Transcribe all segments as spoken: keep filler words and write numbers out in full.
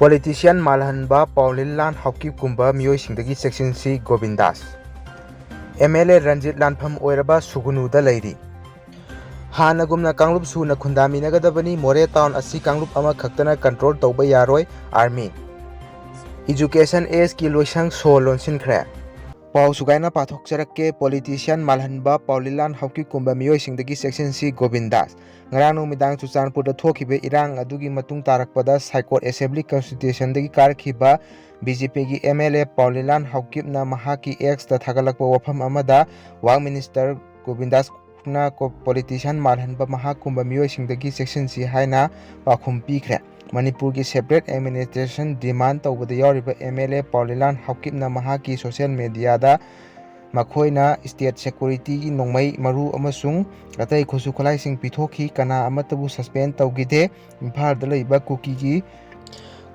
Politician ꯃꯥꯜꯍꯟꯕ ꯄꯥꯎꯂꯤꯟꯂꯥꯜ ꯍꯥꯎꯀꯤꯞꯀꯨꯝꯕ ꯃꯤꯑꯣꯏꯁꯤꯡꯗꯒꯤ ꯆꯦꯛꯁꯤꯟꯁꯤ, Gobindas. M L A Ranjit ꯂꯥꯟꯐꯝ ꯑꯣꯏꯔꯕ ꯁꯨꯒꯨꯅꯨꯗ ꯂꯩꯔꯤ꯫ ꯍꯥꯟꯅꯒꯨꯝꯅ ꯀꯥꯡꯂꯨꯞ ꯁꯨꯅ ꯈꯨꯟꯗꯥꯃꯤꯟꯅꯒꯗꯕꯅꯤ, ꯃꯣꯔꯦ ꯇꯥꯎꯟ ꯑꯁꯤ ꯀꯥꯡꯂꯨꯞ ꯑꯃꯈꯛꯇꯅ ꯀꯟꯇ꯭ꯔꯣꯜ ꯇꯧꯕ ꯌꯥꯔꯣꯏ, ꯑꯥꯔꯃꯤ꯫ ꯏꯖꯨꯀꯦꯁꯟ ꯑꯦꯖꯀꯤ ꯂꯣꯏꯁꯪ ꯁꯣ ꯂꯣꯟꯁꯤꯟꯈ꯭ꯔꯦ꯫ ꯄꯥꯎ ꯁꯨꯒꯥꯏꯅ ꯄꯥꯊꯣꯛꯆꯔꯛꯀꯦ, ꯄꯣꯂꯤꯇꯤꯁꯤꯌꯥꯟ ꯃꯥꯜꯍꯟꯕ ꯄꯥꯎꯂꯤꯟꯂꯥꯜ ꯍꯥꯎꯀꯤꯞꯀꯨꯝꯕ ꯃꯤꯑꯣꯏꯁꯤꯡꯗꯒꯤ ꯆꯦꯛꯁꯤꯟꯁꯤ, ꯒꯣꯕꯤꯟꯗꯥꯁ꯫ ꯉꯔꯥꯡ ꯅꯨꯃꯤꯗꯥꯡ ꯆꯨꯔꯆꯥꯟꯄꯨꯔꯗ ꯊꯣꯛꯈꯤꯕ ꯏꯔꯥꯡ ꯑꯗꯨꯒꯤ ꯃꯇꯨꯡ ꯇꯥꯔꯛꯄꯗ ꯁꯥꯏꯀꯣꯠ ꯑꯦꯁꯦꯝꯕ꯭ꯂꯤ ꯀꯟꯁꯇꯤꯇ꯭ꯌꯨꯁꯟꯗꯒꯤ ꯀꯥꯔꯛꯈꯤꯕ ꯕꯤ ꯖꯦ ꯄꯤꯒꯤ ꯑꯦꯝ ꯑꯦꯜ ꯑꯦ ꯄꯥꯎꯂꯤꯟꯂꯥꯜ ꯍꯥꯎꯀꯤꯞꯅ ꯃꯍꯥꯛꯀꯤ ꯑꯦꯛꯁꯇ ꯊꯥꯒꯠꯂꯛꯄ ꯋꯥꯐꯝ ꯑꯃꯗ ꯋꯥꯡ ꯃꯤꯅꯤꯁꯇꯔ ꯒꯣꯕꯤꯟꯗꯥꯁꯅ ꯀꯣ-, ꯄꯣꯂꯤꯇꯤꯁꯤꯌꯥꯟ ꯃꯥꯜꯍꯟꯕ ꯃꯍꯥꯛꯀꯨꯝꯕ ꯃꯤꯑꯣꯏꯁꯤꯡꯗꯒꯤ ꯆꯦꯛꯁꯤꯟꯁꯤ ꯍꯥꯏꯅ ꯄꯥꯎꯈꯨꯝ ꯄꯤꯈ꯭ꯔꯦ꯫ ꯃꯅꯤꯄꯨꯔꯒꯤ ꯁꯦꯄꯔꯦꯠ ꯑꯦꯗꯃꯤꯅꯤꯁꯇ꯭ꯔꯦꯁꯟ ꯗꯤꯃꯥꯟ ꯇꯧꯕꯗ ꯌꯥꯎꯔꯤꯕ ꯑꯦꯝ ꯑꯦꯜ ꯑꯦ ꯄꯥꯎꯂꯤꯟꯂꯥꯜ ꯍꯥꯎꯀꯤꯞꯅ ꯃꯍꯥꯛꯀꯤ ꯁꯣꯁꯤꯌꯦꯜ ꯃꯦꯗꯤꯌꯥꯗ ꯃꯈꯣꯏꯅ ꯁ꯭ꯇꯦꯠ ꯁꯦꯀꯨꯔꯤꯇꯤꯒꯤ ꯅꯣꯡꯃꯩ ꯃꯔꯨ ꯑꯃꯁꯨꯡ ꯑꯇꯩ ꯈꯨꯠꯁꯨ ꯈꯨꯠꯂꯥꯏꯁꯤꯡ ꯄꯤꯊꯣꯛꯈꯤ, ꯀꯅꯥ ꯑꯃꯠꯇꯕꯨ ꯁꯁꯄꯦꯟ ꯇꯧꯈꯤꯗꯦ꯫ ꯏꯝꯐꯥꯜꯗ ꯂꯩꯕ ꯀꯨꯀꯤꯒꯤ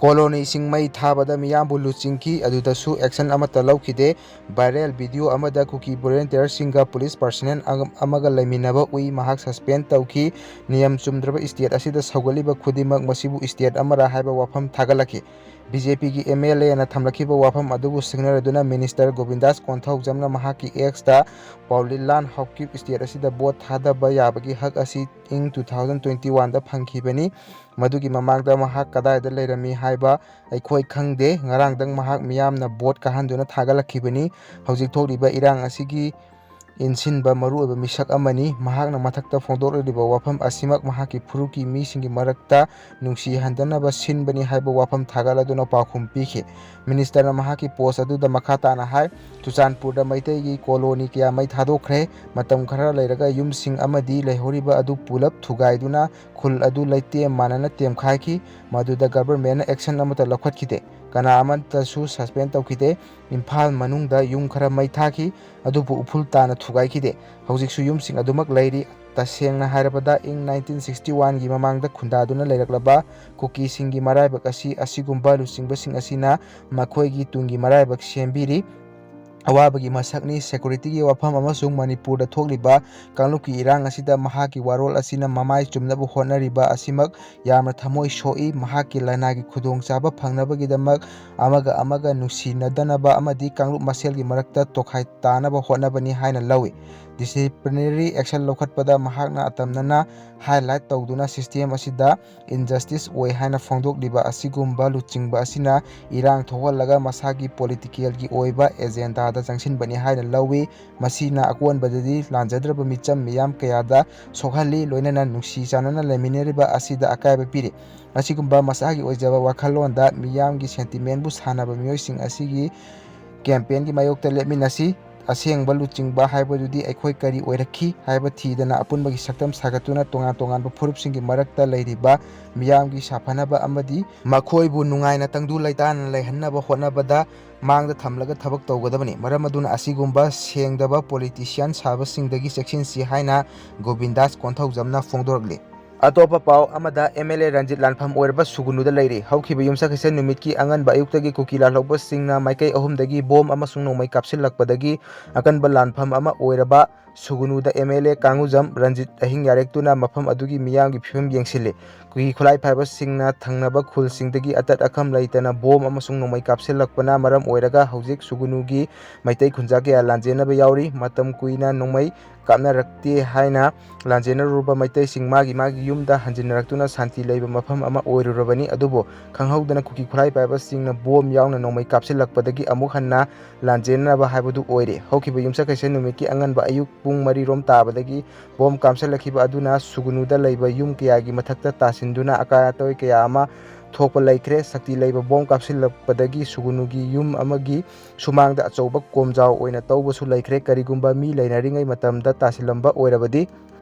ꯀꯣꯂꯣꯅꯤꯁꯤꯡ ꯃꯩ ꯊꯥꯕꯗ ꯃꯤꯌꯥꯝꯕꯨ ꯂꯨꯆꯤꯡꯈꯤ, ꯑꯗꯨꯗꯁꯨ ꯑꯦꯛꯁꯟ ꯑꯃꯠꯇ ꯂꯧꯈꯤꯗꯦ꯫ ꯚꯥꯏꯔꯦꯜ ꯚꯤꯗꯤꯑꯣ ꯑꯃꯗ ꯀꯨꯀꯤ ꯚꯣꯂꯨꯟꯇꯤꯌꯔꯁꯤꯡꯒ ꯄꯨꯂꯤꯁ ꯄꯔꯁꯅꯦꯜ ꯑꯃꯒ ꯂꯩꯃꯤꯟꯅꯕ ꯎꯏ, ꯃꯍꯥꯛ ꯁꯁꯄꯦꯟ ꯇꯧꯈꯤ꯫ ꯅꯤꯌꯝ ꯆꯨꯝꯗ꯭ꯔꯕ ꯁ꯭ꯇꯦꯠ ꯑꯁꯤꯗ ꯁꯧꯒꯠꯂꯤꯕ ꯈꯨꯗꯤꯡꯃꯛ ꯃꯁꯤꯕꯨ ꯁ꯭ꯇꯦꯠ ꯑꯃꯔ ꯍꯥꯏꯕ ꯋꯥꯐꯝ ꯊꯥꯒꯠꯂꯛꯈꯤ꯫ ꯕꯤ ꯖꯦ ꯄꯤꯒꯤ ꯑꯦꯝ ꯑꯦꯜ ꯑꯦꯅ ꯊꯝꯂꯛꯈꯤꯕ ꯋꯥꯐꯝ ꯑꯗꯨꯕꯨ ꯁꯤꯡꯅꯔꯗꯨꯅ ꯃꯤꯅꯤꯁꯇꯔ ꯒꯣꯕꯤꯟꯗꯥꯁ ꯀꯣꯟꯊꯧꯖꯝꯅ ꯃꯍꯥꯛꯀꯤ ꯑꯦꯛꯁꯇ ꯄꯥꯎꯂꯤꯟꯂꯥꯜ ꯍꯥꯎꯀꯤꯞ ꯁ꯭ꯇꯦꯠ ꯑꯁꯤꯗ ꯚꯣꯠ ꯊꯥꯗꯕ ꯌꯥꯕꯒꯤ ꯍꯛ ꯑꯁꯤ ꯏꯪ ꯇꯨ ꯊꯥꯎꯖꯟ ꯇ꯭ꯋꯦꯟꯇꯤ ꯋꯥꯟꯗ ꯐꯪꯈꯤꯕꯅꯤ꯫ ꯃꯗꯨꯒꯤ ꯃꯃꯥꯡꯗ ꯃꯍꯥꯛ ꯀꯗꯥꯏꯗ ꯂꯩꯔꯝꯃꯤ ꯍꯥꯏꯕ ꯑꯩꯈꯣꯏ ꯈꯪꯗꯦ꯫ ꯉꯔꯥꯡꯗꯪ ꯃꯍꯥꯛ ꯃꯤꯌꯥꯝꯅ ꯚꯣꯠ ꯀꯥꯍꯟꯗꯨꯅ ꯊꯥꯒꯠꯂꯛꯈꯤꯕꯅꯤ꯫ ꯍꯧꯖꯤꯛ ꯊꯣꯛꯂꯤꯕ ꯏꯔꯥꯡ ꯑꯁꯤꯒꯤ ꯏꯟꯁꯤꯟꯕ ꯃꯔꯨꯑꯣꯏꯕ ꯃꯤꯁꯛ ꯑꯃꯅꯤ꯫ ꯃꯍꯥꯛꯅ ꯃꯊꯛꯇ ꯐꯣꯡꯗꯣꯛꯂꯤꯕ ꯋꯥꯐꯝ ꯑꯁꯤꯃꯛ ꯃꯍꯥꯛꯀꯤ ꯐꯨꯔꯨꯞꯀꯤ ꯃꯤꯁꯤꯡꯒꯤ ꯃꯔꯛꯇ ꯅꯨꯡꯁꯤ ꯍꯟꯗꯅꯕ ꯁꯤꯟꯕꯅꯤ ꯍꯥꯏꯕ ꯋꯥꯐꯝ ꯊꯥꯒꯠꯂꯗꯨꯅ ꯄꯥꯎꯈꯨꯝ ꯄꯤꯈꯤ꯫ ꯃꯤꯅꯤꯁꯇꯔꯅ ꯃꯍꯥꯛꯀꯤ ꯄꯣꯁ ꯑꯗꯨꯗ ꯃꯈꯥ ꯇꯥꯅ ꯍꯥꯏ, ꯆꯨꯔꯆꯥꯟꯄꯨꯔꯗ ꯃꯩꯇꯩꯒꯤ ꯀꯣꯂꯣꯅꯤ ꯀꯌꯥ ꯃꯩ ꯊꯥꯗꯣꯛꯈ꯭ꯔꯦ꯫ ꯃꯇꯝ ꯈꯔ ꯂꯩꯔꯒ ꯌꯨꯝꯁꯤꯡ ꯑꯃꯗꯤ ꯂꯩꯍꯧꯔꯤꯕ ꯑꯗꯨ ꯄꯨꯂꯞ ꯊꯨꯒꯥꯏꯗꯨꯅ ꯈꯨꯜ ꯑꯗꯨ ꯂꯩꯇꯦꯝ ꯃꯥꯟꯅꯅ ꯇꯦꯝꯈꯥꯏꯈꯤ꯫ ꯃꯗꯨꯗ ꯒꯚꯔꯟꯃꯦꯟꯠꯅ ꯑꯦꯛꯁꯟ ꯑꯃꯠꯇ ꯂꯧꯈꯠꯈꯤꯗꯦ꯫ ꯀꯅꯥ ꯑꯃꯠꯇꯁꯨ ꯁꯁꯄꯦꯟ ꯇꯧꯈꯤꯗꯦ꯫ ꯏꯝꯐꯥꯜ ꯃꯅꯨꯡꯗ ꯌꯨꯝ ꯈꯔ ꯃꯩ ꯊꯥꯈꯤ, ꯑꯗꯨꯕꯨ ꯎꯐꯨꯜ ꯇꯥꯅ ꯊꯨꯒꯥꯏꯈꯤꯗꯦ꯫ ꯍꯧꯖꯤꯛꯁꯨ ꯌꯨꯝꯁꯤꯡ ꯑꯗꯨꯃꯛ ꯂꯩꯔꯤ꯫ ꯇꯁꯦꯡꯅ ꯍꯥꯏꯔꯕꯗ, ꯏꯪ ꯅꯥꯏꯟꯇꯤꯟ ꯁꯤꯛꯁꯇꯤ ꯋꯥꯟꯒꯤ ꯃꯃꯥꯡꯗ ꯈꯨꯟꯗꯥꯗꯨꯅ ꯂꯩꯔꯛꯂꯕ ꯀꯨꯀꯤꯁꯤꯡꯒꯤ ꯃꯔꯥꯏꯕꯛ ꯑꯁꯤ ꯑꯁꯤꯒꯨꯝꯕ ꯂꯨꯆꯤꯡꯕꯁꯤꯡ ꯑꯁꯤꯅ ꯃꯈꯣꯏꯒꯤ ꯇꯨꯡꯒꯤ ꯃꯔꯥꯏꯕꯛ ꯁꯦꯝꯕꯤꯔꯤ꯫ ꯑꯋꯥꯕꯒꯤ ꯃꯁꯛꯅꯤ꯫ ꯁꯦꯀ꯭ꯌꯨꯔꯤꯇꯤꯒꯤ ꯋꯥꯐꯝ ꯑꯃꯁꯨꯡ ꯃꯅꯤꯄꯨꯔꯗ ꯊꯣꯛꯂꯤꯕ ꯀꯥꯡꯂꯨꯞꯀꯤ ꯏꯔꯥꯡ ꯑꯁꯤꯗ ꯃꯍꯥꯛꯀꯤ ꯋꯥꯔꯣꯜ ꯑꯁꯤꯅ ꯃꯃꯥꯏ ꯆꯨꯝꯅꯕ ꯍꯣꯠꯅꯔꯤꯕ ꯑꯁꯤꯃꯛ ꯌꯥꯝꯅ ꯊꯃꯣꯏ ꯁꯣꯛꯏ꯫ ꯃꯍꯥꯛꯀꯤ ꯂꯅꯥꯏꯒꯤ ꯈꯨꯗꯣꯡꯆꯥꯕ ꯐꯪꯅꯕꯒꯤꯗꯃꯛ ꯑꯃꯒ ꯑꯃꯒ ꯅꯨꯡꯁꯤꯅꯗꯅꯕ ꯑꯃꯗꯤ ꯀꯥꯡꯂꯨꯞ ꯃꯁꯦꯜꯒꯤ ꯃꯔꯛꯇ ꯇꯣꯈꯥꯏ ꯇꯥꯅꯕ ꯍꯣꯠꯅꯕꯅꯤ ꯍꯥꯏꯅ ꯂꯧꯏ꯫ Disciplinary action ꯂꯧꯈꯠꯄꯗ ꯃꯍꯥꯛꯅ ꯑꯇꯝꯅꯅ highlight ꯇꯧꯗꯨꯅ system ꯑꯁꯤꯗ injustice ꯑꯣꯏ ꯍꯥꯏꯅ ꯐꯣꯡꯗꯣꯛꯂꯤꯕ ꯑꯁꯤꯒꯨꯝꯕ ꯂꯨꯆꯤꯡꯕ ꯑꯁꯤꯅ ꯏꯔꯥꯡ ꯊꯣꯛꯍꯜꯂꯒ ꯃꯁꯥꯒꯤ politicalꯒꯤ ꯑꯣꯏꯕ agendaꯗ ꯆꯪꯁꯤꯟꯕꯅꯤ ꯍꯥꯏꯅ ꯂꯧꯏ꯫ ꯃꯁꯤꯅ ꯑꯀꯣꯟꯕꯗꯗꯤ ꯂꯥꯟꯖꯗ꯭ꯔꯕ ꯃꯤꯆꯝ ꯃꯤꯌꯥꯝ ꯀꯌꯥꯗ ꯁꯣꯛꯍꯜꯂꯤ, ꯂꯣꯏꯅꯅ ꯅꯨꯡꯁꯤ ꯆꯥꯟꯅꯅ ꯂꯩꯃꯤꯟꯅꯔꯤꯕ ꯑꯁꯤꯗ ꯑꯀꯥꯏꯕ ꯄꯤꯔꯤ꯫ ꯑꯁꯤꯒꯨꯝꯕ ꯃꯁꯥꯒꯤ ꯑꯣꯏꯖꯕ ꯋꯥꯈꯜꯂꯣꯟꯗ ꯃꯤꯌꯥꯝꯒꯤ sentimentꯕꯨ ꯁꯥꯟꯅꯕ ꯃꯤꯑꯣꯏꯁꯤꯡ ꯑꯁꯤꯒꯤ campaignꯒꯤ ꯃꯥꯌꯣꯛꯇ ꯂꯦꯞꯃꯤꯟꯅꯁꯤ꯫ ꯑꯁꯦꯡꯕ ꯂꯨꯆꯤꯡꯕ ꯍꯥꯏꯕꯗꯨꯗꯤ ꯑꯩꯈꯣꯏ ꯀꯔꯤ ꯑꯣꯏꯔꯛꯈꯤ ꯍꯥꯏꯕ ꯊꯤꯗꯅ ꯑꯄꯨꯟꯕꯒꯤ ꯁꯛꯇꯝ ꯁꯥꯒꯠꯇꯨꯅ ꯇꯣꯉꯥꯟ ꯇꯣꯉꯥꯟꯕ ꯐꯨꯔꯨꯞꯁꯤꯡꯒꯤ ꯃꯔꯛꯇ ꯂꯩꯔꯤꯕ ꯃꯤꯌꯥꯝꯒꯤ ꯁꯥꯐꯅꯕ ꯑꯃꯗꯤ ꯃꯈꯣꯏꯕꯨ ꯅꯨꯡꯉꯥꯏꯅ ꯇꯪꯗꯨ ꯂꯩꯇꯥꯅ ꯂꯩꯍꯟꯅꯕ ꯍꯣꯠꯅꯕꯗ ꯃꯥꯡꯗ ꯊꯝꯂꯒ ꯊꯕꯛ ꯇꯧꯒꯗꯕꯅꯤ꯫ ꯃꯔꯝ ꯑꯗꯨꯅ ꯑꯁꯤꯒꯨꯝꯕ ꯁꯦꯡꯗꯕ politician ꯁꯥꯕꯁꯤꯡꯗꯒꯤ ꯆꯦꯛꯁꯤꯟꯁꯤ ꯍꯥꯏꯅ ꯒꯣꯕꯤꯟꯗꯥꯁ ꯀꯣꯟꯊꯧꯖꯝꯅ ꯐꯣꯡꯗꯣꯔꯛꯂꯤ꯫ ꯑꯇꯣꯞꯄ ꯄꯥꯎ ꯑꯃꯗ, MLA ꯔꯟꯖꯤꯠ ꯂꯥꯟꯐꯝ ꯑꯣꯏꯔꯕ ꯁꯨꯒꯨꯅꯨꯗ ꯂꯩꯔꯤ꯫ ꯍꯧꯈꯤꯕ ꯌꯨꯝꯁꯀꯩꯁ ꯅꯨꯃꯤꯠꯀꯤ ꯑꯉꯟꯕ ꯑꯌꯨꯛꯇꯒꯤ ꯀꯨꯀꯤ ꯂꯥꯜꯍꯧꯕꯁꯤꯡꯅ ꯃꯥꯏꯀꯩ ꯑꯍꯨꯝꯗꯒꯤ ꯕꯣꯝ ꯑꯃꯁꯨꯡ ꯅꯣꯡꯃꯩ ꯀꯥꯞꯁꯤꯜꯂꯛꯄꯗꯒꯤ ꯑꯀꯟꯕ ꯂꯥꯟꯐꯝ ꯑꯃ ꯑꯣꯏꯔꯕ ꯁꯨꯒꯨꯅꯨꯗ MLA ꯀꯥꯡꯉꯨꯖꯝ ꯔꯟꯖꯤꯠ ꯑꯍꯤꯡ ꯌꯥꯔꯦꯛꯇꯨꯅ ꯃꯐꯝ ꯑꯗꯨꯒꯤ ꯃꯤꯌꯥꯝꯒꯤ ꯐꯤꯕꯝ ꯌꯦꯡꯁꯤꯜꯂꯤ꯫ ꯀꯨꯀꯤ ꯈꯨꯠꯂꯥꯏ ꯄꯥꯏꯕꯁꯤꯡꯅ ꯊꯪꯅꯕ ꯈꯨꯜꯁꯤꯡꯗꯒꯤ ꯑꯇꯠ ꯑꯈꯝ ꯂꯩꯇꯅ ꯕꯣꯝ ꯑꯃꯁꯨꯡ ꯅꯣꯡꯃꯩ ꯀꯥꯞꯁꯤꯜꯂꯛꯄꯅ ꯃꯔꯝ ꯑꯣꯏꯔꯒ ꯍꯧꯖꯤꯛ ꯁꯨꯒꯨꯅꯨꯒꯤ ꯃꯩꯇꯩ ꯈꯨꯟꯖꯥ ꯀꯌꯥ ꯂꯥꯟꯖꯦꯟꯅꯕ ꯌꯥꯎꯔꯤ꯫ ꯃꯇꯝ ꯀꯨꯏꯅ ꯅꯣꯡꯃꯩ ꯀꯥꯞꯅꯔꯛꯇꯦ ꯍꯥꯏꯅ ꯂꯥꯟꯖꯦꯟꯅꯔꯨꯔꯕ ꯃꯩꯇꯩꯁꯤꯡ ꯃꯥꯒꯤ ꯃꯥꯒꯤ ꯌꯨꯝꯗ ꯍꯟꯖꯤꯟꯅꯔꯛꯇꯨꯅ ꯁꯥꯟꯇꯤ ꯂꯩꯕ ꯃꯐꯝ ꯑꯃ ꯑꯣꯏꯔꯨꯔꯕꯅꯤ꯫ ꯑꯗꯨꯕꯨ ꯈꯪꯍꯧꯗꯅ ꯀꯨꯀꯤ ꯈꯨꯠꯂꯥꯏ ꯄꯥꯏꯕꯁꯤꯡꯅ ꯕꯣꯝ ꯌꯥꯎꯅ ꯅꯣꯡꯃꯩ ꯀꯥꯞꯁꯤꯜꯂꯛꯄꯗꯒꯤ ꯑꯃꯨꯛ ꯍꯟꯅ ꯂꯥꯟꯖꯦꯟꯅꯕ ꯍꯥꯏꯕꯗꯨ ꯑꯣꯏꯔꯦ꯫ ꯍꯧꯈꯤꯕ ꯌꯨꯝꯁꯀꯩꯁ ꯅꯨꯃꯤꯠꯀꯤ ꯑꯉꯟꯕ ꯑꯌꯨꯛ ꯄꯨꯡ ꯃꯔꯤ ꯔꯣꯝ ꯇꯥꯕꯗꯒꯤ ꯕꯣꯝ ꯀꯥꯞꯁꯤꯜꯂꯛꯈꯤꯕ ꯑꯗꯨꯅ ꯁꯨꯒꯨꯅꯨꯗ ꯂꯩꯕ ꯌꯨꯝ ꯀꯌꯥꯒꯤ ꯃꯊꯛꯇ ꯇꯥꯁꯤꯟꯗꯨꯅ ꯑꯀꯥꯏ ꯑꯇꯣꯏ ꯀꯌꯥ ꯑꯃ ꯊꯣꯛꯄ ꯂꯩꯈ꯭ꯔꯦ꯫ ꯁꯛꯇꯤ ꯂꯩꯕ ꯕꯣꯝ ꯀꯥꯞꯁꯤꯜꯂꯛꯄꯗꯒꯤ ꯁꯨꯒꯨꯅꯨꯒꯤ ꯌꯨꯝ ꯑꯃꯒꯤ ꯁꯨꯃꯥꯡꯗ ꯑꯆꯧꯕ ꯀꯣꯝꯖꯥꯎ ꯑꯣꯏꯅ ꯇꯧꯕꯁꯨ ꯂꯩꯈ꯭ꯔꯦ꯫ ꯀꯔꯤꯒꯨꯝꯕ ꯃꯤ ꯂꯩꯅꯔꯤꯉꯩ ꯃꯇꯝꯗ ꯇꯥꯁꯤꯜꯂꯝꯕ ꯑꯣꯏꯔꯕꯗꯤ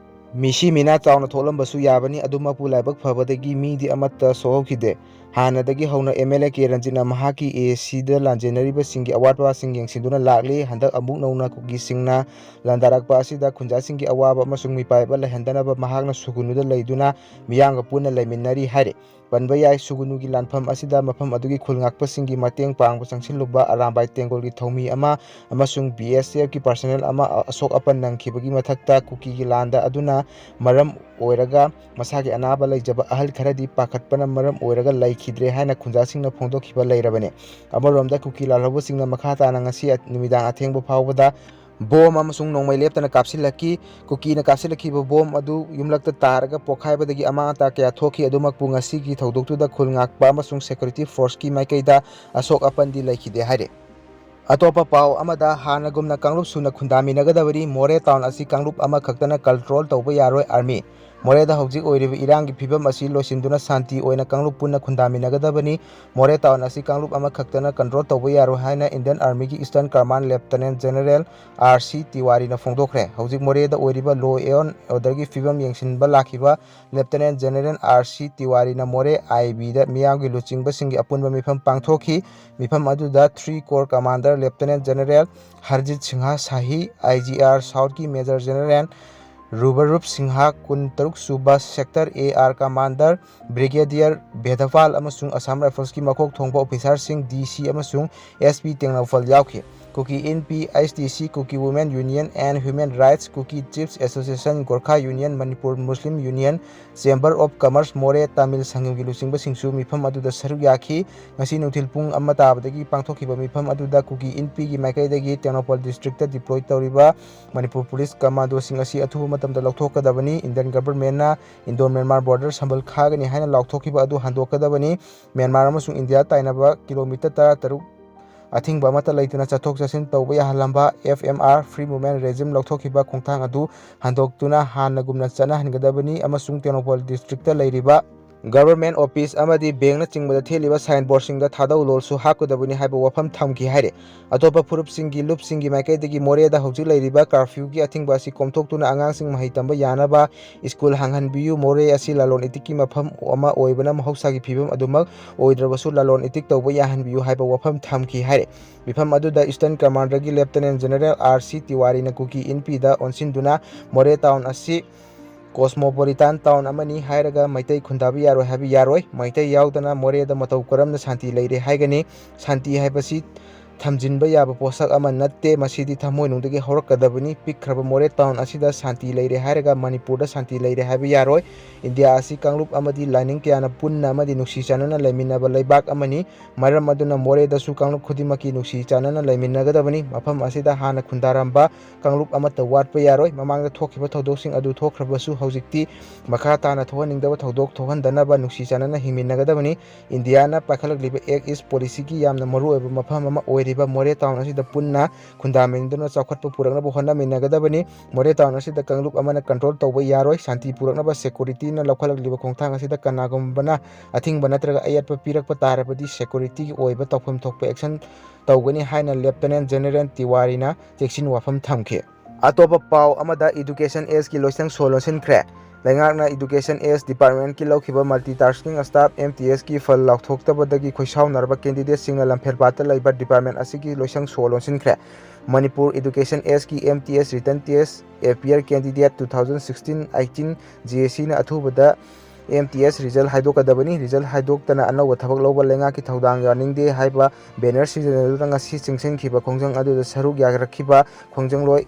ꯃꯤꯁꯤ ꯃꯤꯅꯥ ꯆꯥꯎꯅ ꯊꯣꯛꯂꯝꯕꯁꯨ ꯌꯥꯕꯅꯤ꯫ ꯑꯗꯨꯃꯛꯄꯨ ꯂꯥꯏꯕꯛ ꯐꯕꯗꯒꯤ ꯃꯤꯗꯤ ꯑꯃꯠꯇ ꯁꯣꯛꯍꯧꯈꯤꯗꯦ꯫ ꯍꯥꯟꯅꯗꯒꯤ ꯍꯧꯅ ꯑꯦꯝ ꯑꯦꯜ ꯑꯦ ꯀꯦ ꯔꯟꯖꯤꯠꯅ ꯃꯍꯥꯛꯀꯤ ꯑꯦ ꯑꯦ ꯁꯤꯗ ꯂꯥꯟꯖꯦꯟꯅꯔꯤꯕꯁꯤꯡꯒꯤ ꯑꯋꯥꯠ ꯑꯄꯥꯁꯤꯡ ꯌꯦꯡꯁꯤꯟꯗꯨꯅ ꯂꯥꯛꯂꯤ꯫ ꯍꯟꯗꯛ ꯑꯃꯨꯛ ꯅꯧꯅ ꯀꯨꯀꯤꯁꯤꯡꯅ ꯂꯥꯟꯗꯥꯔꯛꯄ ꯑꯁꯤꯗ ꯈꯨꯟꯖꯥꯁꯤꯡꯒꯤ ꯑꯋꯥꯕ ꯑꯃꯁꯨꯡ ꯃꯤꯄꯥꯏꯕ ꯂꯩꯍꯟꯗꯅꯕ ꯃꯍꯥꯛꯅ ꯁꯨꯒꯨꯅꯨꯗ ꯂꯩꯗꯨꯅ ꯃꯤꯌꯥꯝꯒ ꯄꯨꯟꯅ ꯂꯩꯃꯤꯟꯅꯔꯤ ꯍꯥꯏꯔꯤ꯫ ꯄꯟꯕ ꯌꯥꯏ, ꯁꯨꯒꯨꯅꯨꯒꯤ ꯂꯥꯟꯐꯝ ꯑꯁꯤꯗ ꯃꯐꯝ ꯑꯗꯨꯒꯤ ꯈꯨꯜ ꯉꯥꯛꯄꯁꯤꯡꯒꯤ ꯃꯇꯦꯡ ꯄꯥꯡꯕ ꯆꯪꯁꯤꯜꯂꯨꯕ ꯑꯔꯥꯝꯕꯥꯏ ꯇꯦꯡꯒꯣꯜꯒꯤ ꯊꯧꯃꯤ ꯑꯃ ꯑꯃꯁꯨꯡ ꯕꯤ ꯑꯦꯁ ꯑꯦꯐꯀꯤ ꯄꯥꯔꯁꯅꯦꯜ ꯑꯃ ꯑꯁꯣꯛ ꯑꯄꯟ ꯅꯪꯈꯤꯕꯒꯤ ꯃꯊꯛꯇ ꯀꯨꯀꯤꯒꯤ ꯂꯥꯟꯗ ꯑꯗꯨꯅ ꯃꯔꯝ ꯑꯣꯏꯔꯒ ꯃꯁꯥꯒꯤ ꯑꯅꯥꯕ ꯂꯩꯖꯕ ꯑꯍꯜ ꯈꯔꯗꯤ ꯄꯥꯈꯠꯄꯅ ꯃꯔꯝ ꯑꯣꯏꯔꯒ ꯂꯩꯈꯤꯗ꯭ꯔꯦ ꯍꯥꯏꯅ ꯈꯨꯟꯖꯥꯁꯤꯡꯅ ꯐꯣꯡꯗꯣꯛꯈꯤꯕ ꯂꯩꯔꯕꯅꯤ꯫ ꯑꯃꯔꯣꯝꯗ ꯀꯨꯀꯤ ꯂꯥꯜꯍꯧꯕꯁꯤꯡꯅ ꯃꯈꯥ ꯇꯥꯅ ꯉꯁꯤ ꯅꯨꯃꯤꯗꯥꯡ ꯑꯊꯦꯡꯕ ꯐꯥꯎꯕꯗ ꯕꯣꯝ ꯑꯃꯁꯨꯡ ꯅꯣꯡꯃꯩ ꯂꯦꯞꯇꯅ ꯀꯥꯞꯁꯤꯜꯂꯛꯈꯤ꯫ ꯀꯨꯀꯤꯅ ꯀꯥꯞꯁꯤꯜꯂꯛꯈꯤꯕ ꯕꯣꯝ ꯑꯗꯨ ꯌꯨꯝꯂꯛꯇ ꯇꯥꯔꯒ ꯄꯣꯈꯥꯏꯕꯗꯒꯤ ꯑꯃꯥꯡ ꯑꯇꯥ ꯀꯌꯥ ꯊꯣꯛꯈꯤ꯫ ꯑꯗꯨꯃꯛꯄꯨ ꯉꯁꯤꯒꯤ ꯊꯧꯗꯣꯛꯇꯨꯗ ꯈꯨꯜ ꯉꯥꯛꯄ ꯑꯃꯁꯨꯡ ꯁꯦꯀ꯭ꯌꯨꯔꯤꯇꯤ ꯐꯣꯔꯁꯀꯤ ꯃꯥꯏꯀꯩꯗ ꯑꯁꯣꯛ ꯑꯄꯟꯗꯤ ꯂꯩꯈꯤꯗꯦ ꯍꯥꯏꯔꯤ꯫ ꯑꯇꯣꯞꯄ ꯄꯥꯎ ꯑꯃꯗ, ꯍꯥꯟꯅꯒꯨꯝꯅ ꯀꯥꯡꯂꯨꯞ ꯁꯨꯅ ꯈꯨꯟꯗꯥꯃꯤꯟꯅꯒꯗꯕꯅꯤ꯫ ꯃꯣꯔꯦ ꯇꯥꯎꯟ ꯑꯁꯤ ꯀꯥꯡꯂꯨꯞ ꯑꯃꯈꯛꯇꯅ ꯀꯟꯇ꯭ꯔꯣꯜ ꯇꯧꯕ ꯌꯥꯔꯣꯏ, ꯑꯥꯔꯃꯤ꯫ ꯃꯣꯔꯦꯗ ꯍꯧꯖꯤꯛ ꯑꯣꯏꯔꯤꯕ ꯏꯔꯥꯡꯒꯤ ꯐꯤꯕꯝ ꯑꯁꯤ ꯂꯣꯏꯁꯤꯟꯗꯨꯅ ꯁꯥꯟꯇꯤ ꯑꯣꯏꯅ ꯀꯥꯡꯂꯨꯞ ꯄꯨꯟꯅ ꯈꯨꯟꯗꯥꯃꯤꯟꯅꯒꯗꯕꯅꯤ꯫ ꯃꯣꯔꯦ ꯇꯥꯎꯟ ꯑꯁꯤ ꯀꯥꯡꯂꯨꯞ ꯑꯃꯈꯛꯇꯅ ꯀꯟꯇ꯭ꯔꯣꯜ ꯇꯧꯕ ꯌꯥꯔꯣꯏ ꯍꯥꯏꯅ ꯏꯟꯗꯤꯌꯟ ꯑꯥꯔꯃꯤꯒꯤ eastern command lieutenant general R C ꯇꯤꯋꯥꯔꯤꯅ ꯐꯣꯡꯗꯣꯛꯈ꯭ꯔꯦ꯫ ꯍꯧꯖꯤꯛ ꯃꯣꯔꯦꯗ ꯑꯣꯏꯔꯤꯕ ꯂꯣ ꯑꯦꯟ ꯑꯣꯔꯗꯔꯒꯤ ꯐꯤꯕꯝ ꯌꯦꯡꯁꯤꯟꯕ ꯂꯥꯛꯈꯤꯕ ꯂꯦꯐꯇꯅꯦꯟ ꯖꯦꯅꯔꯦꯜ ꯑꯥꯔ ꯁꯤ ꯇꯤꯋꯥꯔꯤꯅ ꯃꯣꯔꯦ ꯑꯥꯏ ꯕꯤꯗ ꯃꯤꯌꯥꯝꯒꯤ ꯂꯨꯆꯤꯡꯕꯁꯤꯡꯒꯤ ꯑꯄꯨꯟꯕ ꯃꯤꯐꯝ ꯄꯥꯡꯊꯣꯛꯈꯤ꯫ ꯃꯤꯐꯝ ꯑꯗꯨꯗ three corps commander lieutenant general Harjit Singh Sahi, I G R ꯁꯥꯎꯠꯀꯤ ꯃꯦꯖꯔ ꯖꯦꯅꯔꯦꯜ ꯔꯨꯕꯔꯨꯞ ꯁꯤꯡꯍ, ꯀꯨꯟ ꯇꯔꯨꯛ sub sector A R commander brigadier Vedpal ꯑꯃꯁꯨꯡ ꯑꯁꯥꯝ ꯔꯥꯏꯐꯜꯁꯀꯤ ꯃꯀꯣꯛ ꯊꯣꯡꯕ ꯑꯣꯐꯤꯁꯥꯔꯁꯤꯡ, ꯗꯤ ꯁꯤ ꯑꯃꯁꯨꯡ ꯑꯦꯁ ꯄꯤ ꯇꯦꯡꯅꯧꯄꯜ ꯌꯥꯎꯈꯤ꯫ ꯀꯨꯀꯤ ꯏꯟꯄꯤ, H T C, Kuki women union and human rights, Kuki chiefs association, Gorkha union, Manipur Muslim union, chamber of commerce Moreh, Tamil ꯁꯪꯒꯝꯒꯤ ꯂꯨꯆꯤꯡꯕꯁꯤꯡꯁꯨ ꯃꯤꯐꯝ ꯑꯗꯨꯗ ꯁꯔꯨꯛ ꯌꯥꯈꯤ꯫ ꯉꯁꯤ ꯅꯨꯡꯊꯤꯜ ꯄꯨꯡ ꯑꯃ ꯇꯥꯕꯗꯒꯤ ꯄꯥꯡꯊꯣꯛꯈꯤꯕ ꯃꯤꯐꯝ ꯑꯗꯨꯗ ꯀꯨꯀꯤ ꯏꯟꯄꯤꯒꯤ ꯃꯥꯏꯀꯩꯗꯒꯤ ꯇꯦꯡꯅꯧꯄꯜ ꯗꯤꯁꯇ꯭ꯔꯤꯛꯇ ꯗꯤꯄ꯭ꯂꯣꯏ ꯇꯧꯔꯤꯕ ꯃꯅꯤꯄꯨꯔ ꯄꯨꯂꯤꯁ ꯀꯃꯥꯟꯗꯣꯁꯤꯡ ꯑꯁꯤ ꯑꯊꯨꯕ ꯃꯇꯝꯗ ꯂꯧꯊꯣꯛꯀꯗꯕꯅꯤ꯫ ꯏꯟꯗꯤꯌꯟ ꯒꯚꯔꯟꯃꯦꯟꯠꯅ ꯏꯟꯗꯣ ꯃ꯭ꯌꯥꯟꯃꯥꯔ ꯕꯣꯔꯗꯔ ꯁꯝꯕꯜ ꯈꯥꯒꯅꯤ ꯍꯥꯏꯅ ꯂꯥꯎꯊꯣꯛꯈꯤꯕ ꯑꯗꯨ ꯍꯟꯗꯣꯛꯀꯗꯕꯅꯤ꯫ ꯃ꯭ꯌꯥꯟꯃꯥꯔ ꯑꯃꯁꯨꯡ ꯏꯟꯗꯤꯌꯥ ꯇꯥꯏꯅꯕ ꯀꯤꯂꯣꯃꯤꯇꯔ ꯇꯔꯥ ꯇꯔꯨꯛ ꯑꯊꯤꯡꯕ ꯑꯃꯠꯇ ꯂꯩꯇꯅ ꯆꯠꯊꯣꯛ ꯆꯠꯁꯤꯟ ꯇꯧꯕ ꯌꯥꯍꯜꯂꯝꯕ F M R, free movement regime, ꯂꯧꯊꯣꯛꯈꯤꯕ ꯈꯣꯡꯊꯥꯡ ꯑꯗꯨ ꯍꯟꯗꯣꯛꯇꯨꯅ ꯍꯥꯟꯅꯒꯨꯝꯅ ꯆꯠꯅꯍꯟꯒꯗꯕꯅꯤ ꯑꯃꯁꯨꯡ ꯇꯦꯡꯅꯧꯄꯜ ꯗꯤꯁꯇ꯭ꯔꯤꯛꯇ ꯂꯩꯔꯤꯕ ꯒꯚꯔꯟꯃꯦꯟꯠ ꯑꯣꯐꯤꯁ ꯑꯃꯗꯤ ꯕꯦꯡꯛꯅꯆꯤꯡꯕꯗ ꯊꯦꯠꯂꯤꯕ ꯁꯥꯏꯟ ꯕꯣꯔꯗꯁꯤꯡꯗ ꯊꯥꯗꯧ ꯂꯣꯜꯁꯨ ꯍꯥꯞꯀꯗꯕꯅꯤ ꯍꯥꯏꯕ ꯋꯥꯐꯝ ꯊꯝꯈꯤ ꯍꯥꯏꯔꯦ꯫ ꯑꯇꯣꯞꯄ ꯐꯨꯔꯨꯞꯁꯤꯡꯒꯤ ꯂꯨꯞꯁꯤꯡꯒꯤ ꯃꯥꯏꯀꯩꯗꯒꯤ ꯃꯣꯔꯦꯗ ꯍꯧꯖꯤꯛ ꯂꯩꯔꯤꯕ ꯀꯥꯔꯐ꯭ꯌꯨꯒꯤ ꯑꯊꯤꯡꯕ ꯑꯁꯤ ꯀꯣꯝꯊꯣꯛꯇꯨꯅ ꯑꯉꯥꯡꯁꯤꯡ ꯃꯍꯩ ꯇꯝꯕ ꯌꯥꯅꯕ ꯁ꯭ꯀꯨꯜ ꯍꯥꯡꯍꯟꯕꯤꯌꯨ, ꯃꯣꯔꯦ ꯑꯁꯤ ꯂꯂꯣꯟ ꯏꯇꯤꯛꯀꯤ ꯃꯐꯝ ꯑꯃ ꯑꯣꯏꯕꯅ ꯃꯍꯧꯁꯥꯒꯤ ꯐꯤꯕꯝ ꯑꯗꯨꯃꯛ ꯑꯣꯏꯗ꯭ꯔꯕꯁꯨ ꯂꯂꯣꯟ ꯏꯇꯤꯛ ꯇꯧꯕ ꯌꯥꯍꯟꯕꯤꯌꯨ ꯍꯥꯏꯕ ꯋꯥꯐꯝ ꯊꯝꯈꯤ ꯍꯥꯏꯔꯦ꯫ ꯃꯤꯐꯝ ꯑꯗꯨꯗ ꯏꯁꯇꯔꯟ ꯀꯃꯥꯟꯗꯒꯤ ꯂꯦꯐꯇꯤꯅꯦꯟꯠ ꯖꯦꯅꯔꯦꯜ ꯑꯥꯔ ꯁꯤ ꯇꯤꯋꯥꯔꯤꯅ ꯀꯨꯀꯤ ꯏꯟꯄꯤꯗ ꯑꯣꯟꯁꯤꯟꯗꯨꯅ ꯃꯣꯔꯦ ꯇꯥꯎꯟ ꯑꯁꯤ ꯀꯣꯁꯃꯣꯄꯣꯂꯤꯇꯥꯟ ꯇꯥꯎꯟ ꯑꯃꯅꯤ ꯍꯥꯏꯔꯒ ꯃꯩꯇꯩ ꯈꯨꯟꯗꯥꯕ ꯌꯥꯔꯣꯏ ꯍꯥꯏꯕ ꯌꯥꯔꯣꯏ꯫ ꯃꯩꯇꯩ ꯌꯥꯎꯗꯅ ꯃꯣꯔꯦꯗ ꯃꯇꯧ ꯀꯔꯝꯅ ꯁꯥꯟꯇꯤ ꯂꯩꯔꯦ ꯍꯥꯏꯒꯅꯤ? ꯁꯥꯟꯇꯤ ꯍꯥꯏꯕꯁꯤ ꯊꯝꯖꯤꯟꯕ ꯌꯥꯕ ꯄꯣꯠꯁꯛ ꯑꯃ ꯅꯠꯇꯦ, ꯃꯁꯤꯗꯤ ꯊꯃꯣꯏꯅꯨꯡꯗꯒꯤ ꯍꯧꯔꯛꯀꯗꯕꯅꯤ꯫ ꯄꯤꯛꯈ꯭ꯔꯕ ꯃꯣꯔꯦ ꯇꯥꯎꯟ ꯑꯁꯤꯗ ꯁꯥꯟꯇꯤ ꯂꯩꯔꯦ ꯍꯥꯏꯔꯒ ꯃꯅꯤꯄꯨꯔꯗ ꯁꯥꯟꯇꯤ ꯂꯩꯔꯦ ꯍꯥꯏꯕ ꯌꯥꯔꯣꯏ꯫ ꯏꯟꯗꯤꯌꯥ ꯑꯁꯤ ꯀꯥꯡꯂꯨꯞ ꯑꯃꯗꯤ ꯂꯥꯏꯅꯤꯡ ꯀꯌꯥꯅ ꯄꯨꯟꯅ ꯑꯃꯗꯤ ꯅꯨꯡꯁꯤ ꯆꯥꯟꯅꯅ ꯂꯩꯃꯤꯟꯅꯕ ꯂꯩꯕꯥꯛ ꯑꯃꯅꯤ꯫ ꯃꯔꯝ ꯑꯗꯨꯅ ꯃꯣꯔꯦꯗꯁꯨ ꯀꯥꯡꯂꯨꯞ ꯈꯨꯗꯤꯡꯃꯛꯀꯤ ꯅꯨꯡꯁꯤ ꯆꯥꯟꯅꯅ ꯂꯩꯃꯤꯟꯅꯒꯗꯕꯅꯤ꯫ ꯃꯐꯝ ꯑꯁꯤꯗ ꯍꯥꯟꯅ ꯈꯨꯟꯗꯥꯔꯝꯕ ꯀꯥꯡꯂꯨꯞ ꯑꯃꯠꯇ ꯋꯥꯠꯄ ꯌꯥꯔꯣꯏ꯫ ꯃꯃꯥꯡꯗ ꯊꯣꯛꯈꯤꯕ ꯊꯧꯗꯣꯛꯁꯤꯡ ꯑꯗꯨ ꯊꯣꯛꯈ꯭ꯔꯕꯁꯨ ꯍꯧꯖꯤꯛꯇꯤ ꯃꯈꯥ ꯇꯥꯅ ꯊꯣꯛꯍꯟꯅꯤꯡꯗꯕ ꯊꯧꯗꯣꯛ ꯊꯣꯛꯍꯟꯗꯅꯕ ꯅꯨꯡꯁꯤ ꯆꯥꯟꯅꯅ ꯍꯤꯡꯃꯤꯟꯅꯒꯗꯕꯅꯤ꯫ ꯏꯟꯗꯤꯌꯥꯅ ꯄꯥꯏꯈꯠꯂꯛꯂꯤꯕ ꯑꯦꯛ ꯏꯁ ꯄꯣꯂꯤꯁꯤꯒꯤ ꯌꯥꯝꯅ ꯃꯔꯨꯑꯣꯏꯕ ꯃꯐꯝ ꯑꯃ ꯑꯣꯏꯔꯤꯕ ꯃꯣꯔꯦ ꯇꯥꯎꯟ ꯑꯁꯤꯗ ꯄꯨꯟꯅ ꯈꯨꯟꯗꯥꯃꯤꯟꯅꯗꯨꯅ ꯆꯥꯎꯈꯠꯄ ꯄꯨꯔꯛꯅꯕ ꯍꯣꯠꯅꯃꯤꯟꯅꯒꯗꯕꯅꯤ꯫ ꯃꯣꯔꯦ ꯇꯥꯎꯟ ꯑꯁꯤꯗ ꯀꯥꯡꯂꯨꯞ ꯑꯃꯅ ꯀꯟꯇ꯭ꯔꯣꯜ ꯇꯧꯕ ꯌꯥꯔꯣꯏ꯫ ꯁꯥꯟꯇꯤ ꯄꯨꯔꯛꯅꯕ ꯁꯦꯀ꯭ꯌꯨꯔꯤꯇꯤꯅ ꯂꯧꯈꯠꯂꯛꯂꯤꯕ ꯈꯣꯡꯊꯥꯡ ꯑꯁꯤꯗ ꯀꯅꯥꯒꯨꯝꯕꯅ ꯑꯊꯤꯡꯕ ꯅꯠꯇ꯭ꯔꯒ ꯑꯌꯦꯠꯄ ꯄꯤꯔꯛꯄ ꯇꯥꯔꯕꯗꯤ ꯁꯦꯀ꯭ꯌꯨꯔꯤꯇꯤꯒꯤ ꯑꯣꯏꯕ ꯇꯧꯐꯝ ꯊꯣꯛꯄ ꯑꯦꯛꯁꯟ ꯇꯧꯒꯅꯤ ꯍꯥꯏꯅ ꯂꯦꯐꯇꯤꯅꯦꯟꯠ ꯖꯦꯅꯔꯦꯜ ꯇꯤꯋꯥꯔꯤꯅ ꯆꯦꯛꯁꯤꯟ ꯋꯥꯐꯝ ꯊꯝꯈꯤ꯫ ꯑꯇꯣꯞꯄ ꯄꯥꯎ ꯑꯃꯗ, ꯏꯗꯨꯀꯦꯁꯟ ꯑꯦꯖꯀꯤ ꯂꯣꯏꯁꯪ ꯁꯣ ꯂꯣꯟꯁꯤꯟꯈ꯭ꯔꯦ꯫ ꯂꯩꯉꯥꯛꯅ ꯏꯗꯨꯀꯦꯁꯟ ꯑꯦꯖ ꯗꯤꯄꯥꯔꯠꯃꯦꯟꯠꯀꯤ ꯂꯧꯈꯤꯕ multi tasking staff M T ꯑꯦꯁꯀꯤ ꯐꯜ ꯂꯥꯎꯊꯣꯛꯇꯕꯗꯒꯤ ꯈꯣꯏꯁꯥꯎꯅꯔꯕ ꯀꯦꯟꯗꯤꯗꯦꯠꯁꯤꯡꯅ ꯂꯝꯐꯦꯜꯄꯥꯠꯇ ꯂꯩꯕ ꯗꯤꯄꯥꯔꯠꯃꯦꯟꯠ ꯑꯁꯤꯒꯤ ꯂꯣꯏꯁꯪ ꯁꯣ ꯂꯣꯟꯁꯤꯟꯈ꯭ꯔꯦ꯫ ꯃꯅꯤꯄꯨꯔ ꯏꯗꯨꯀꯦꯁꯟ ꯑꯦꯖꯀꯤ M T S written test appear candidate two thousand sixteen eighteen, J A ꯁꯤꯅ ꯑꯊꯨꯕꯗ ꯑꯦꯝ ꯇꯤ ꯑꯦꯁ ꯔꯤꯖꯜ ꯍꯥꯏꯗꯣꯛꯀꯗꯕꯅꯤ꯫ ꯔꯤꯖꯜ ꯍꯥꯏꯗꯣꯛꯇꯅ ꯑꯅꯧꯕ ꯊꯕꯛ ꯂꯧꯕ ꯂꯩꯉꯥꯛꯀꯤ ꯊꯧꯗꯥꯡ ꯌꯥꯅꯤꯡꯗꯦ ꯍꯥꯏꯕ ꯕꯦꯅꯔ ꯁꯤꯖꯤꯟꯅꯗꯨꯅ ꯉꯁꯤ ꯆꯪꯁꯤꯟꯈꯤꯕ ꯈꯣꯡꯖꯪ ꯑꯗꯨꯗ ꯁꯔꯨꯛ ꯌꯥꯔꯛꯈꯤꯕ ꯈꯣꯡꯖꯪꯂꯣꯏ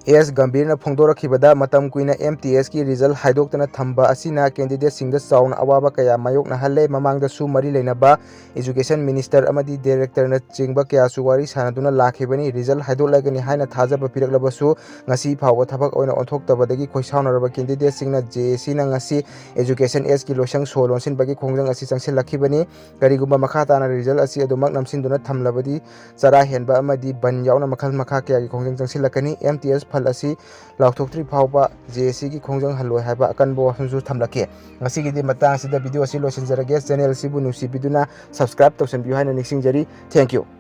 ꯑꯦꯁ ꯒꯝꯚꯤꯔꯅ ꯐꯣꯡꯗꯣꯔꯛꯈꯤꯕꯗ, ꯃꯇꯝ ꯀꯨꯏꯅ ꯑꯦꯝ ꯇꯤ ꯑꯦꯁꯀꯤ ꯔꯤꯖꯜ ꯍꯥꯏꯗꯣꯛꯇꯅ ꯊꯝꯕ ꯑꯁꯤꯅ ꯀꯦꯟꯗꯤꯗꯦꯠꯁꯤꯡꯗ ꯆꯥꯎꯅ ꯑꯋꯥꯕ ꯀꯌꯥ ꯃꯥꯌꯣꯛꯅꯍꯜꯂꯦ꯫ ꯃꯃꯥꯡꯗꯁꯨ ꯃꯔꯤ ꯂꯩꯅꯕ ꯏꯖꯨꯀꯦꯁꯟ ꯃꯤꯅꯤꯁꯇꯔ ꯑꯃꯗꯤ ꯗꯥꯏꯔꯦꯛꯇꯔꯅꯆꯤꯡꯕ ꯀꯌꯥꯁꯨ ꯋꯥꯔꯤ ꯁꯥꯅꯗꯨꯅ ꯂꯥꯛꯈꯤꯕꯅꯤ꯫ ꯔꯤꯖꯜ ꯍꯥꯏꯗꯣꯛꯂꯒꯅꯤ ꯍꯥꯏꯅ ꯊꯥꯖꯕ ꯄꯤꯔꯛꯂꯕꯁꯨ ꯉꯁꯤ ꯐꯥꯎꯕ ꯊꯕꯛ ꯑꯣꯏꯅ ꯑꯣꯟꯊꯣꯛꯇꯕꯗꯒꯤ ꯈꯣꯏꯁꯥꯎꯅꯔꯕ ꯀꯦꯟꯗꯤꯗꯦꯠꯁꯤꯡꯅ ꯖꯦ ꯑꯦ ꯁꯤꯅ ꯉꯁꯤ ꯏꯖꯨꯀꯦꯁꯟ ꯑꯦꯖꯀꯤ ꯂꯣꯏꯁꯪ ꯁꯣ ꯂꯣꯟꯁꯤꯟꯕꯒꯤ ꯈꯣꯡꯖꯪ ꯑꯁꯤ ꯆꯪꯁꯤꯜꯂꯛꯈꯤꯕꯅꯤ꯫ ꯀꯔꯤꯒꯨꯝꯕ ꯃꯈꯥ ꯇꯥꯅ ꯔꯤꯖꯜ ꯑꯁꯤ ꯑꯗꯨꯃꯛ ꯅꯝꯁꯤꯟꯗꯨꯅ ꯊꯝꯂꯕꯗꯤ ꯆꯔꯥ ꯍꯦꯟꯕ ꯑꯃꯗꯤ ꯕꯟ ꯌꯥꯎꯅ ꯃꯈꯜ ꯃꯈꯥ ꯀꯌꯥꯒꯤ ꯈꯣꯡꯖꯪ ꯆꯪꯁꯤꯜꯂꯛꯀꯅꯤ꯫ ꯑꯦꯝ ꯇꯤ ꯑꯦꯁ ꯑꯁꯤ ꯂꯥꯎꯊꯣꯛꯇ꯭ꯔꯤ ꯐꯥꯎꯕ ꯖꯦ ꯑꯦ ꯁꯤꯒꯤ ꯈꯣꯡꯖꯪ ꯍꯜꯂꯣꯏ ꯍꯥꯏꯕ ꯑꯀꯟꯕ ꯋꯥꯐꯝꯁꯨ ꯊꯝꯂꯛꯈꯤ꯫ ꯉꯁꯤꯒꯤꯗꯤ ꯃꯇꯥꯡ ꯑꯁꯤꯗ video ꯑꯁꯤ ꯂꯣꯏꯁꯤꯟꯖꯔꯒꯦ꯫ Channel ꯑꯁꯤꯕꯨ ꯅꯨꯡꯁꯤꯕꯤꯗꯨꯅ subscribe ꯇꯧꯁꯟꯕꯤꯌꯨ ꯍꯥꯏꯅ ꯅꯤꯡꯁꯤꯡꯖꯔꯤ꯫ Thank you꯫